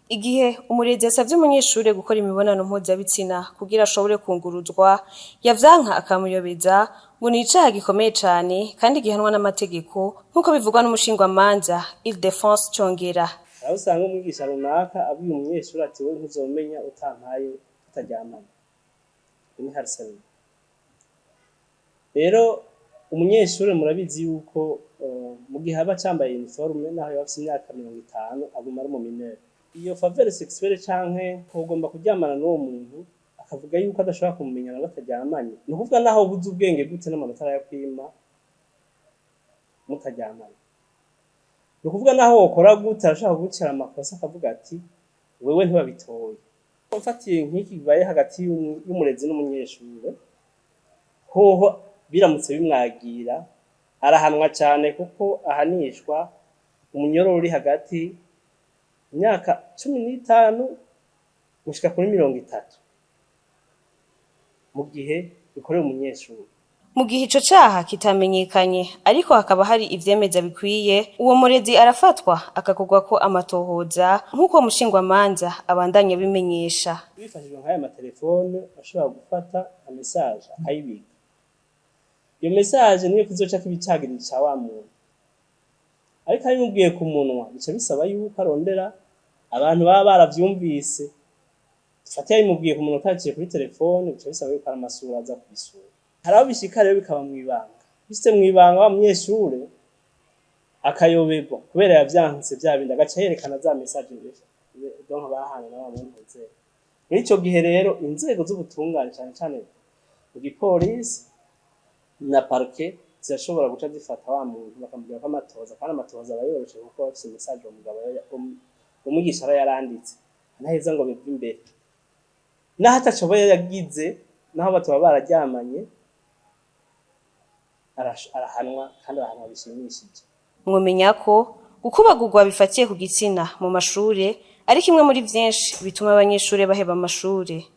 Igihe umurezi yasavye umunyeshure gukora imibonano mpuzabitsina kugira ashobore kunguruzwa, yavyanka akamuyobeza, ngo ni icaha gikomeye cane kandi gihanwa n'amategeko, nk'uko bivugwa n'umushingwamanza Ildefonse Congera. Aho usanga umwigisha runaka abwiye umunyeshuri ati: "We ntuzomenya utampaye tutaryamanye." Ni harcèlement. Rero umunyeshuri, murabizi yuko mu gihe aba acambaye uniforme, naho yaba afise imyaka 50, aguma ari umu mineur. Iyo faveur sexuelle canke kugomba kuryamana n'uwo muntu, akavuga yuko adashobora kumumenyana bataryamanye, ni ukuvuga naho ubuze ubwenge gute, n'amanota arayakwima mutaryamanye. Ni ukuvuga naho wokora gute, arashobora kugucira amakosa, akavuga ati: "Wewe ntiwabitoye." Mfatiye nk'iki bibaye hagati y'umurezi n'umunyeshure, hoho biramutse bimwagira, arahanwa cyane, kuko ahanishwa umunyororo uri hagati imyaka 15 gushika kuri 30 mu gihe bikorewe umunyeshuri. Mu gihe ico caha kitamenyekanye, ariko hakaba hari ivyemeza bikwiye, uwo murezi arafatwa akakorwako amatohoza, nk'uko umushingwamanza abandanya abimenyesha. Bifashishije nk'aya matelefone, ashobora gufata nka message akayibika. Iyo message niyo kizoca kiba icagirije ca wa muntu. Ariko abimubwiye ku munwa, bica bisaba yuko arondera abantu baba baravyumvise. Dufate yabimubwiye ku munwa utaciye kuri telefone, bica bisaba yuko ari amasura aza kubisura. Hari aho bishika rero bikaba mw'ibanga. Bishitse mw'ibanga, wa munyeshure akayoberwa kubera yavyanse vya bindi, agaca yerekana za message donc bahana na wa muntu. Muri ico gihe rero, inzego z'ubutungane, cane cane mu gipolisi na parquet, zirashobora guca zifata wa muntu, bakamubwira ko amatohoza, kandi amatohoza aba yoroshe kuko bafise message uwo mugabo umwigisha aba yaranditse. Ntaheza ngo bive imbere, naho ataco aba yagize, naho bataba bararyamanye, arahanwa, kandi arahanwa bishimishije. Mwomenya ko gukubagurwa bifatiye ku gitsina mu mashure ari kimwe muri vyinshi bituma abanyeshure baheba amashure.